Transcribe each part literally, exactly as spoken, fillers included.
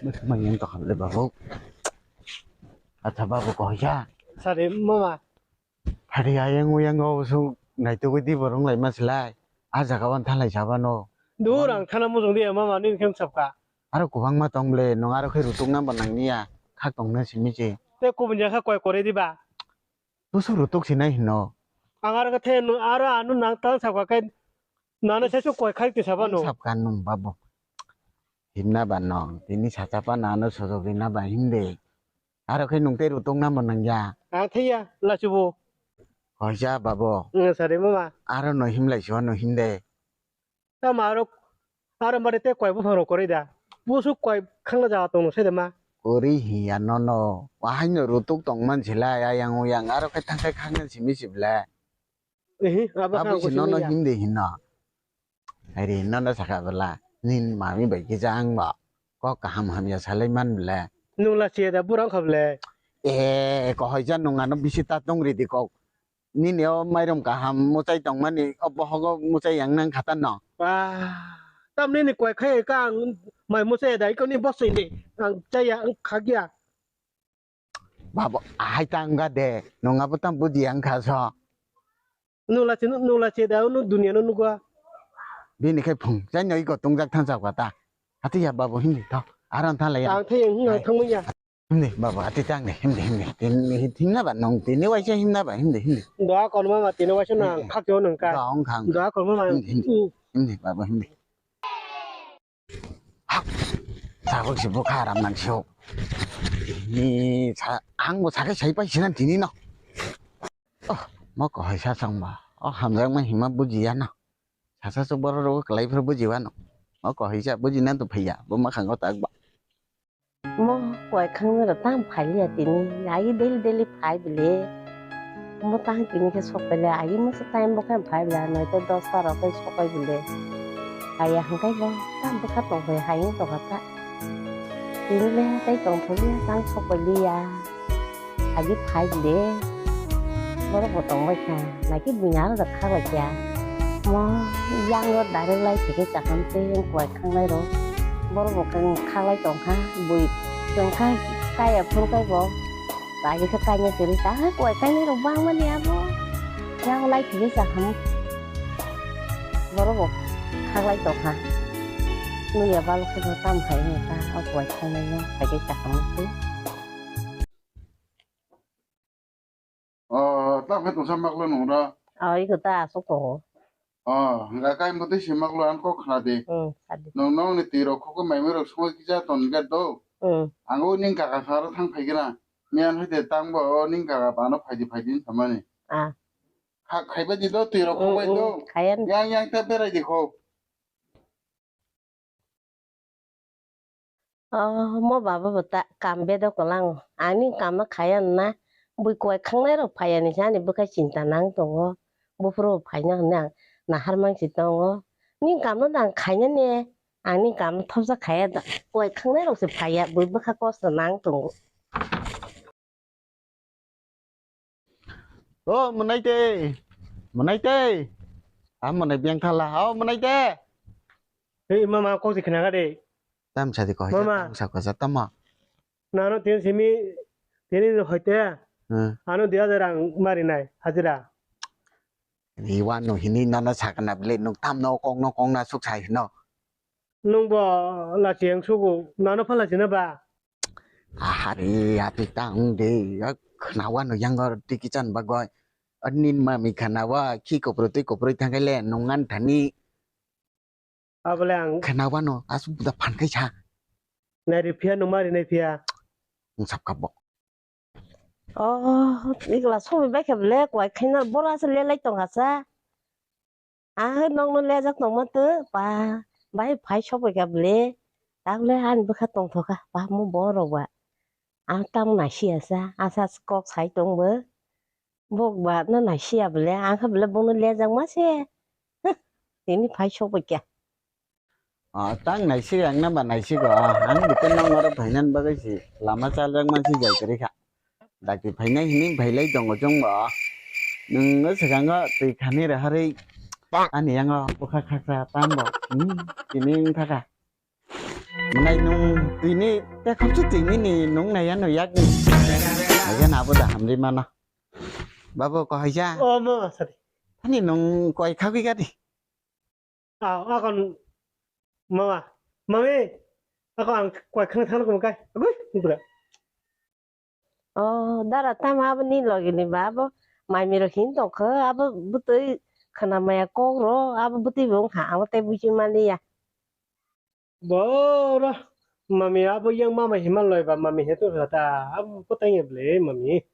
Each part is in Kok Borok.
Bwswk manya wng tongkha le babu. Acha babu, koisa. Sari mama. Hari ayang uyang o su naitugwi di borong lai ma silai. A jaga wan thalai sabano. Dur ang thana mujung di mama, nini khe wng sapkha. Aro kwbangma tong ble, nwng aro khe rutuk nang bo nang niya. Khak tong na simi se. Te kubun jakha koi kore diba. Busu rutuk sinai hino. Ang aro khe the aro ano nang tang sapkha khe nana se su koi khai ti saba no. Sapkha nung babu. Himna ba nong, tini sacha pa nano sojok rina ba himde. Aro khe nung tei rutuk namo nangya. Ang thaiya, lachibo. Hoja babo. Ang sari mama. Aro no himlai siwa no himde. Tamo aro, aro mare te koi buphang rok koroi da. Busu koi khangna jaga tong no sai de ma. Kori hiya nono. Wahai no rutuk tong man silai ayang uyang aro khe thang khe khangna simi sibla. Ehe, abo Abo khe si ang nono kosi himde hino. Ari nono saka bela. Nin mami bai kisa ang ba. Kok kaham hamya salai man bela. Nung la che da burang kha bela. E, ko hoja nung ano bisi ta tong ridi kok. Nini o mairum kaham muchai tongmani, o bohogo muchai yang nang khata no. Ah, tam nini koi khai ka ang mai muchai da iko ni bosoi ni ang chaya ang khagya. Babo, ahai ta wngkha de, nung abo tam buji wngkha so. Nula che, nula che da, no dunia no nugwa. Bini khai phung, chai no iko tungjak thansa kata. Hati ya babo hindi to, aron thala ya. Ang thai ang Hai. Thangmung ya. Hindi, babo, ati tang de, hindi, hindi. Tin, himna ba, nung tini waisa himna ba, hindi, hindi. Doa kon mama, tini waisa na, Hindi. Khak yo nung ka. Doa ong khang. Doa kon mama. Hindi, hindi. Hmm. Hindi, babo, hindi. Hak. Sabuk si bukha ram nang siyo. Ni sa, ang bo sakai sai pai sinan tini no. Oh, mo ko hai sa sang ba. Oh, hamjak ma hima buji ya no. Sasa su boro rogo kalai phuru buji wano. Mo ko hai sa buji nan tu phaiya. Bo ma khango tak ba. Mo koi khangni ro tam phai liya tini. Agi daily daily phai bile. Mo tang tini khe sok pai liya. Agi mo se time bo khe phai bile. Noi to dosta rok kai sok pai bile. Kaya hangkai bo tam bwkha tong phai hayung tong kha ta. Tini le tai tong phai liya tang sok pai liya. Agi phai bile. Borok bo tong bai kha. Naki bini aro da kha bai kha. Mo yang ro direct lai thike chakam tei yang kuai khanglai ro. Borok bo kang khalai tong kha, bui chwng kha kaya phuru kai bo. Lagi khe kainai kwrwi ta, ha kuai kainai rok bang mani abo. Yang lai thigwi cha khamu. Borok bo khaklai tong kha. Nuya balok khe no tam khai ni ta, o kuai khangnai no khai khe cha khamu. O, ta khe tongsa maklo nung ro. O, iko ta aswk tongo. O, hwnka khe ang bo tei se maklo ang kok khna di. Hmm, sadi. Nung nong ni twi rok khok mai mai rok songwi kisa ton ga do. Hmm. Ang o ning kaka saro thang phai gana. Miyan hai de tang bo o ning kaka bano phai di phai di samani. Ah. Kha khai bai di do twi rok khok bai do. Hmm, hmm, khayan. Yang yang ta berai di khok. Oh, mo baba bo ta kam bedok kwlango. Ani kam no khaya na. Bui kuai khangnai rok phaiya ni se ani bwkha chinta nang tongo. Buphuru bo phaina hwnwi ang nahar mang si tongo. Ni kam no nang khaina ne. Ani kam no thopsa khaya da. Kuai khangnai rok se phaiya. Bui bwkha kosto nang tongo. O mwnai tei, mwnai tei. A mwnai biyang thala. O mwnai tei. Hei mama kok se khna ga de. Tam sa di ko. Mama. Tam sa ko sa tamo. Nano tin simi tini no hoite. Hmm. Ano dia de rang mari nai hajira. Ni wa no hini nana sakna bile nuk tam no kong no kong na suk sai no. Nungbo lachi ang sugo, nano pha lachi na ba? Ahari, ati tang de, khnawa no yang or tiki chan bagoi. Anin mami khnawa, khi kopro tei kopro thangkai le, nungan thani. Abole ang. Khnawa no, asu buda phan kai sa. Nai ri phiya, nung mari nai phiya. Nung sap kabo. Oh, ikla sobi bai khe bole, kuai khaina bora se le lai tong kha sa. Ah, nokno lejak tongma tw, ba, bai phai sokbai kha bole. Takle ani bwkha tongthok kha, ba, mo borok ba. Ang tamo naisiya sa, asa kok sai tong bo. Bok ba no naisiya bole, ang kha bole bono lejak ma se. Huh, tini phai sokbai kha. Ah, tang naisiya ang na ba naisigo, ah, ang bete nokno oro phainan bagwi si lama chaljak ma si jai kwrwi kha. Dakti phainai hini phailai tongo chwngbo. Nwng swkango twi khani rohorwi ani yango bwkha khaksa tambo. Hmm, tini wngkha kha. Nai nung tini, te kham chu tini ni nung nai ano yak ni. Aja na bo da hamri mana. Babu ko haja. O mama sadi. Thani nung koi khagwi gadi. Aw, akon mama, mami, ako ang kwai khang thang kong kai. Agui, bura. Oh, dara tamo abo ni logi ni ba abo mai miro hin tong kho, abo butui khana maya kok ro, abo butui bung ha, abo te buji mani ya. Bora, mami abo yang mama himal loi ba mami he to ta, abo ko tang ye ble mami.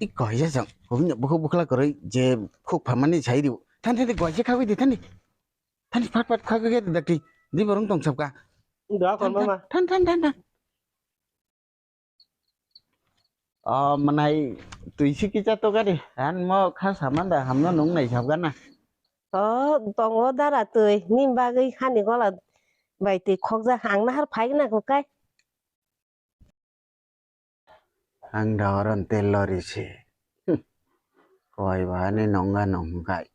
I koi ya jang, ko nya bukho bukhla koroi je khuk phamani sai riu. Than than koi je khagwi di than di. Than di phat phat khagwi ge dakti. Di borong tong sabka. Da kon mama. Than than than than. O manai twi si kicha to gari. Han mo kha saman da hamno nung nai sabga na. O tongo dara twi. Nim bagwi hani gola bai twi khokja hang nahar phai na ko kai. Ang da oron tel lori se. Koi ba ni nongga nong hwngkai.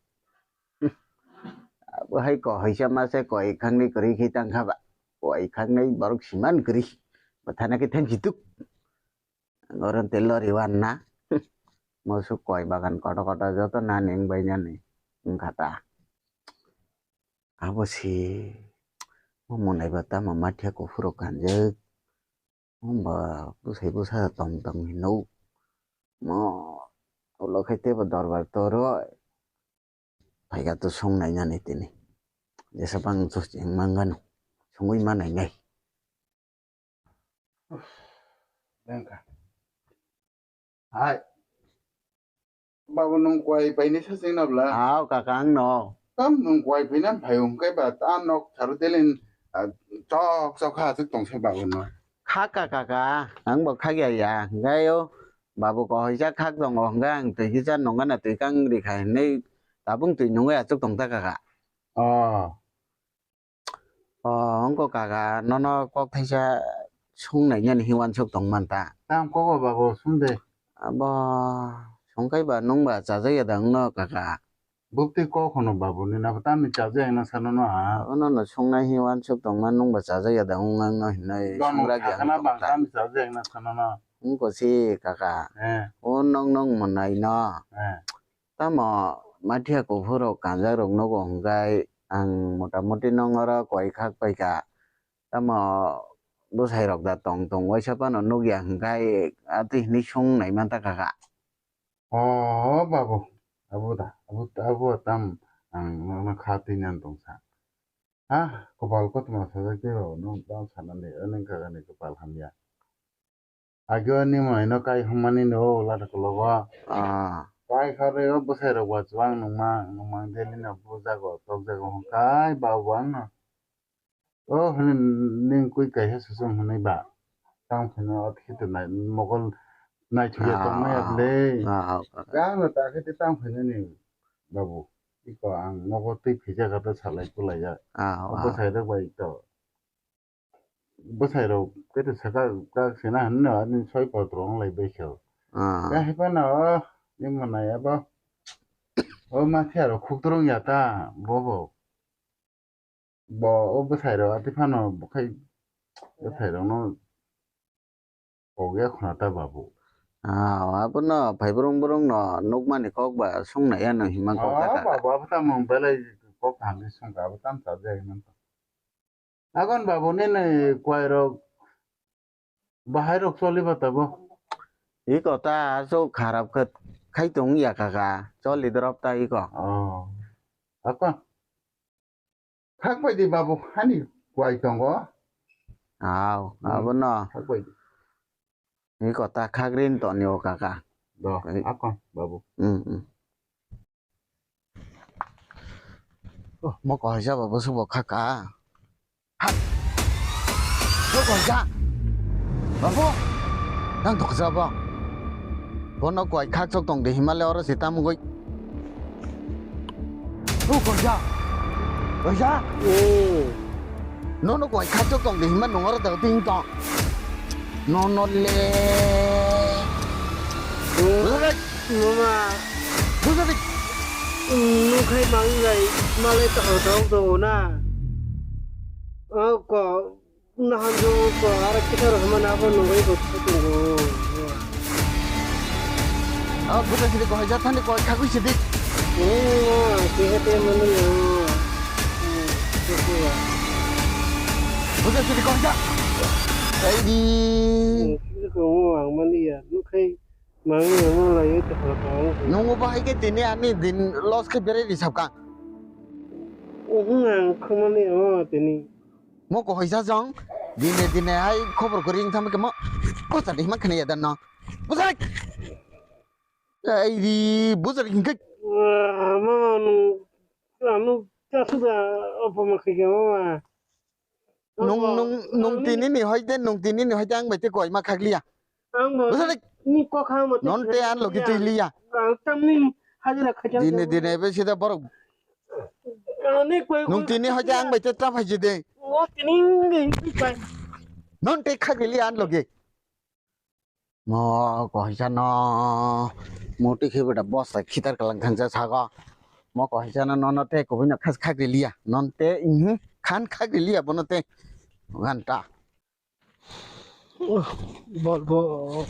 Abo hai ko haisa masa koi khangni kwrwi khe tang kha ba. Koi khangni borok siman kwrwi. Bathana khe thang jituk. Ang oron tel lori wan na. Mosu koi bagan koto koto joto nani wng bai nani. Wng kha ta. Abo se. Mo monai ba tamo mathia kuphuru kanjak. Hwnba bwsai bwsa tong tong hinwi mo ulo khe teibo dorbar torwi phaikha to song nainani tini. Jesa bang chwng mangano songwi ma nainai. Bengkha. Hai. Babu, nwng kuai painai sacheng na bla? Aw, kaka, ang no. Tam nwng kuai paina phai hwnkhe ba, ta nok saro delin, ah, chok chok kha aswk tong se babu no. Kha ka, kaka, ang bo khak ya ya. Hwnkhe o babu ko hoisa khak tongo, hwnkhe ang twi kisa nongana twi kang ri kha hinwi tabung twi nungwi aswk tong ta kaka. Oh. O, wngkha kaka, nono kok thaisa sung nainani hinwi uansuk tong man ta. Tam kok o babu, sung de. Abo, sung kai ba, nung ba chajak ya da wngno kaka? Bwktwi kok hwno babu, nini abo tamni chajak ya wngna sano no ha? Abo nono sungnai hinwi uansuk tong man, nung ba chajak ya da wngno hinwi sung rak ya wngna tong ta. Tamni chajak ya wngna sano no? Wngkha si kaka. Eh. O nong nong mwnai no. Eh. Tamo mathia kuphur rok kanjak rok nugo hwnkhe ang mota moti nong oro koi khak paikha. Tamo bwsai rok da tong tong waisa phano nukya hwnkhe atwi hinwi sung nai manta kaka. O babu, abo da, abo, abo tam ang nokno kha twi nan tong sa. Ha, kopal kotorma sajak tei babu, nwng tamo sanani, nwng kaka ni kopal hamya. Ageo ni mwnai no kai hwnmani no o lada kologo. Ah. Kai kha rw o bwsai rok ba chuwang nungma, nungma daily no bujago, tokjago hwn kai ba bo ang no. O hwnwi ning kwi kaisa susung hwnwi ba. Tang phino o thito nai mokol naithokya tongmaya le. Ah, ah, ah. Kang no ta khe tang phino ni babu. Iko ang nogo twi phija kha to salai kulai ya. Ah, ah. Bwsai rok bai to. Bwsai rok kete saka kak sena hinwi no ani soi potro wng lai bai khe. Ah. Ya hai phano o ni mwnai abo. O ma thia rok khuk torong ya ta bo bo. Bo o bwsai rok ati phano bo khai bwsai rok no kok ya khuna ta babu. Ah, abo no phai brung brung no nukmani kok ba sung nai ya no hima kok ta. Ah, kaka. Babu abo ta mung belai kok hamni sung ka abo tam ta jai man. Agon babu nini kwai rok bahai rok choli ba tabo. Iko ta aswk kharap khe khai tong ya kaka choli drop ta iko. Oh. Ako. Khak bai di babu hani kwai tongo. Aw, hmm. Abono. Khak bai di. Iko ta khak rin toni o kaka. Do, ako babu. Hmm, hmm. Oh, mo ko haja babu subo khaka. Ha. Mo ko haja. Babu. Nang dokja bo. Bono koi khak chok tong de himale oro se tam goi. Mo ko haja. Haja. Nono koi khak chok tong de hima nongoro da ting tong. Nono le. Mama. Bujadik. Nukhai mangai malai tao tao do na. O ko Nahan jo ko ara kita rohman abo nungoi ko tongo. Ah, buta sidi ko hajar thani ko khagui sidi. Buta sidi ko hajar. Ai di. Ko ang mani ya, nukhai. Mangni omo lai oi tongkha. Nungo bahai khe tini ani din loss khe berai ri sabkha. Uhung ang khumani omo tini. Mo kohai sajong. Dine dine hai khobor kwrwi wngthang khe mo. Kosa de hima khna ya dan no. Bujak. Ai ri bujak hingkhe. Mama nung anu chasuda opoma khaikha mama. Nung, nung, nung tini ni hoi de, nung tini ni hoi de ang bai te koi ma khakliya. Ang bo. Bwsali. Ni kok ha mo te. Non te an logi twi liya. Ang tamni hajira khaja. Dine, dine be sida borok. Ani koi. Nung tini hoi de ang bai te ta phai de. Mo tini ngi pai. Non te khakliya an logi. Mo kohisa no muti khe bada bosta khitar kalang thangsa sago. Mo kohisa no nono te kubui no khas khagri liya. Non te, mhm, khan khagri liya bono te. Ganta. Bol bo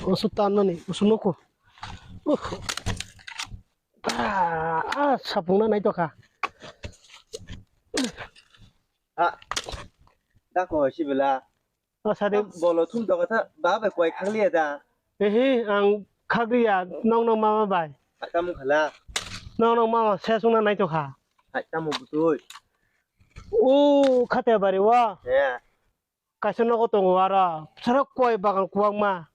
osu tan mani osu noko. Ah, ah, sapung na nai to kha. Ah, da ko sibila. O sadi. Bolo thum to kha ba bai koi khagli da. Ehe, ang khagri ya, nong nong mama bai. Tamo khala. Nong nong mama se sung na nai to kha. Tamo butoi. O khate bari wa. Ya. Kaisa nogo tongo aro. Sara koi bagan kuwang ma.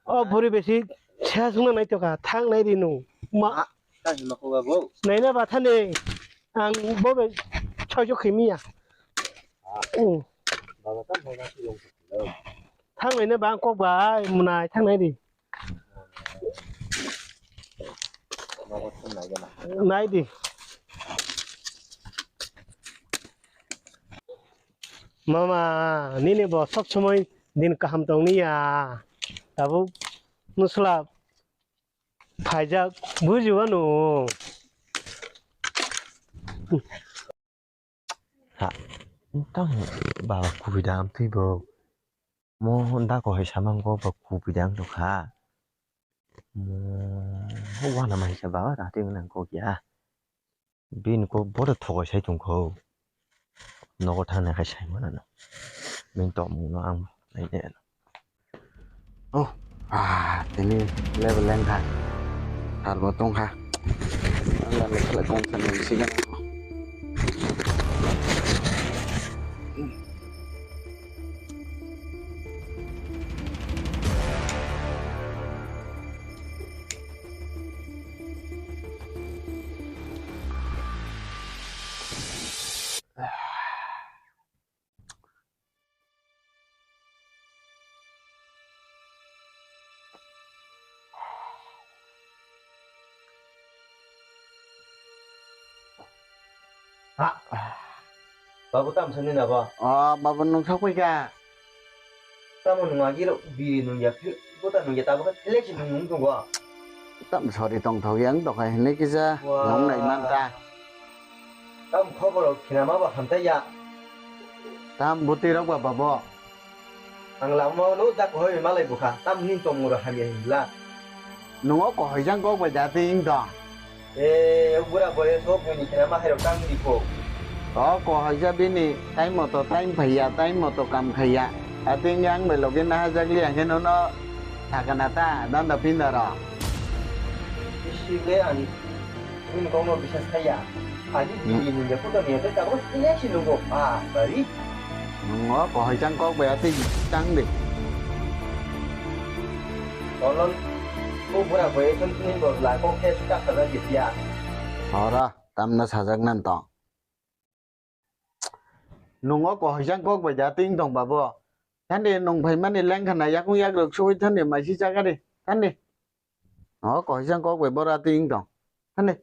O buri besi se sung na nai to kha. Thang nai di nung. Ma. Tang hima ko ga bo. Nai na ba thani. Ang bo be choi choi khimi ya. Thang nai na ba ang kok bai munai thang nai di. Nai di. Mama, nini bo sob somoi din kaham tong niya. Tabuk nusla phaijak buji wano. Ha, tamo baba kubui dam twi bo. Mo da ko hai samang go ba kubui dam to kha. Mo wana mai sa baba da twi nang ko ya. Bini kok bodo thogoi sai tongkho. Nogo thangna khai sai manano. Bini tongmungno ang nainai ano. Oh, ah, tini level lengkha. Salbo tongkha. Ang dak lekha kong sanai sigan. Ha. Babu, tam sani na ba? Ah, babu, nung sak pai ka? Tamo nung agi ro biri nung ya, kota nung ya, tabo ka selek si nung nung tongo. Tam sori tong thok yang dokai hinui kisa nung nai man ta. Tam khobor rok khina ma ba hamtai ya. Tam bwtwi rok ba babo. Ang lama o no da kohoi malai bukha, tam ni tong mura hamya hinla. Nungo kohoi jang kok bai da twi wng tong. E, bura boyo so buini khena ma hairok tang di ko. O kohoi ja bini time moto time phaiya, time moto kam khaiya. Atwng yang bai logi nahajak liya hwnkhe nono sakana ta danda pinda ro. Isi le ani buini kok no bisas khaiya. Agi bini nungya kuto niya tei tabuk tei si nungo pa bari. Nungo kohoi chang kok bai atwi chang de. Tolon ko bura boyo chwng tini bo la kok khe suka khaja gitiya. Ora tamna sajak nan tong. Nungo kohoi chang kok bai da ting tong babo. Thandi nung phai mani lengkha na yakung yakrok sui thandi maisi chakari thandi. Nungo kohoi chang kok bai bora ting tong thandi.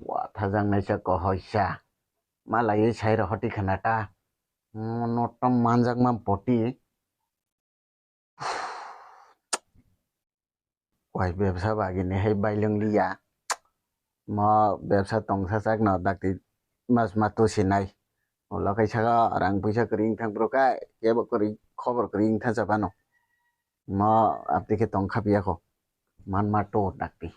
Wa thajak naisa kohoisa. Malaiwi sai rohor tikha na ta. Mono tom manjak man poti. Wai bebsa bagini hai bailung liya. Mo bebsa tongsa chak no dakti mas ma tusi nai. Ulo kai saka rang puisa kwrwi wngthang bro kai kebo kwrwi khobor kwrwi wngthang cha phano. Mo apti khe tong kha piya kho. Man ma to dakti.